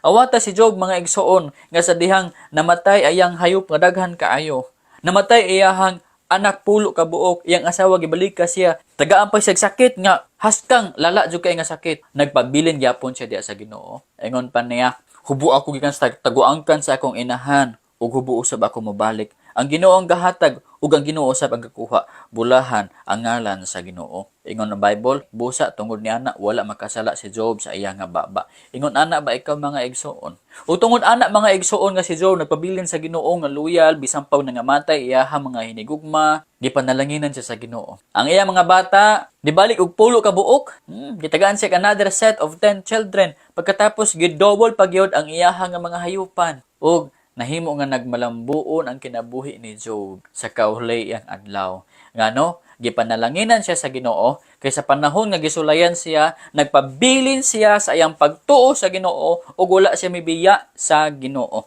Awata si Job, mga igsoon, nga sa dihang namatay ayang hayop nga daghan kaayo. Namatay iyahang anak 10 ka buok, iyang asawa gibalik ka siya. Tagaan pa siya sakit nga haskang lala jud kay nga sakit. Nagpabilin gyapon siya diya sa Ginoo. Ingon pa niya, "Hubo ako gikan sa taguangkan sa akong inahan ug hubo usab ako mobalik. Ang Ginoo ang gahatag ug ang Ginoo usab ang gakuha. Bulahan ang ngalan sa Ginoo." Ingon ang Bible, busa tungod niana wala makasala si Job sa iya nga baba. Ingon ana ba ikaw, mga igsoon? Ug tungod ana, mga igsoon, nga si Job nagpabilin sa Ginoo nga loyal bisan pa nangamatay iyaha mga hinigugma, gipanalanginan siya sa Ginoo. Ang iya mga bata nibalik og 10 ka buok. Gitagaan siya another set of 10 children. Pagkatapos gidouble pa gyud ang iyaha nga mga hayupan. Ug nahimo nga nagmalambuon ang kinabuhi ni Job sa kauhlay iyang adlaw. Ngano, gipanalanginan siya sa Ginoo kay sa panahon nga gisulayan siya, nagpabilin siya sa iyang pagtuo sa Ginoo ug wala siya mibiya sa Ginoo.